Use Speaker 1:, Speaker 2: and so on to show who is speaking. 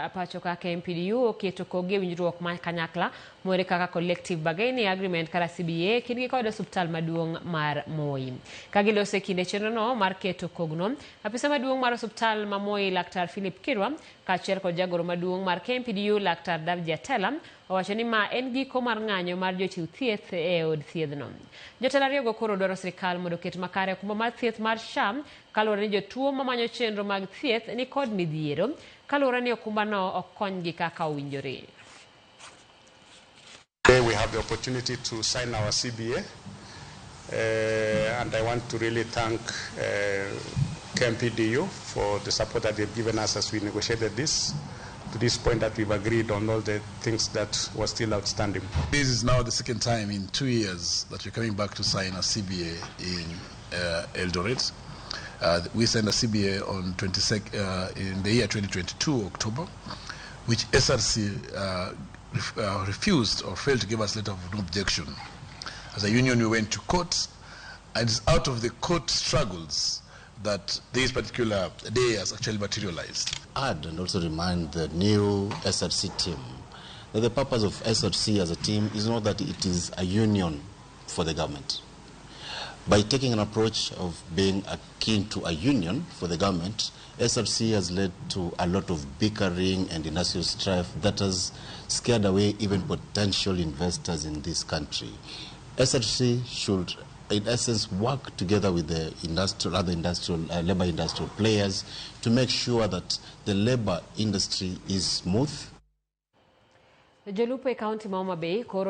Speaker 1: pacho ka KMPDU oketo kogi e winjruok ma kanyakla mong'ere kaka Collective Bargaining Agreement kata CBA kindgi kod osuptal maduong' mar Moi. Ka giloso e kinde chenrono mar keto kogno, apisa maduong' mar osuptal ma Moi Laktar Philip Kirwa kaachiel kod jagoro maduong' mar KMPDU Laktar Davji Atela owacho ni ma en giko mar ng'anyo mar jochiw thieth e od thiedhno. Jotelo ariyogo koro dwaro sirikal mondo oket makare okumba mar thieth mar SHA kaluwore ni jotuo mamanyo chenro mag thieth ni kod midhiero kaluwore ni okumbano ok konygi kaka owinjore.
Speaker 2: Today we have the opportunity to sign our CBA, and I want to really thank KMPDU for the support that they've given us as we negotiated this to this point that we've agreed on all the things that were still outstanding.
Speaker 3: This is now the second time in 2 years that we're coming back to sign a CBA in Eldoret. We signed a CBA on 22nd, in the year 2022, October, which SRC refused or failed to give us letter of no objection. As a union, we went to court, and it's out of the court struggles that this particular day has actually materialized.
Speaker 4: Add and also remind the new SRC team that the purpose of SRC as a team is not that it is a union for the government. By taking an approach of being akin to a union for the government, SRC has led to a lot of bickering and industrial strife that has scared away even potential investors in this country. SRC should, in essence, work together with the industrial, other industrial, labor industrial players to make sure that the labor industry is smooth.
Speaker 1: Jolupo e kaunti ma Homa Bay koro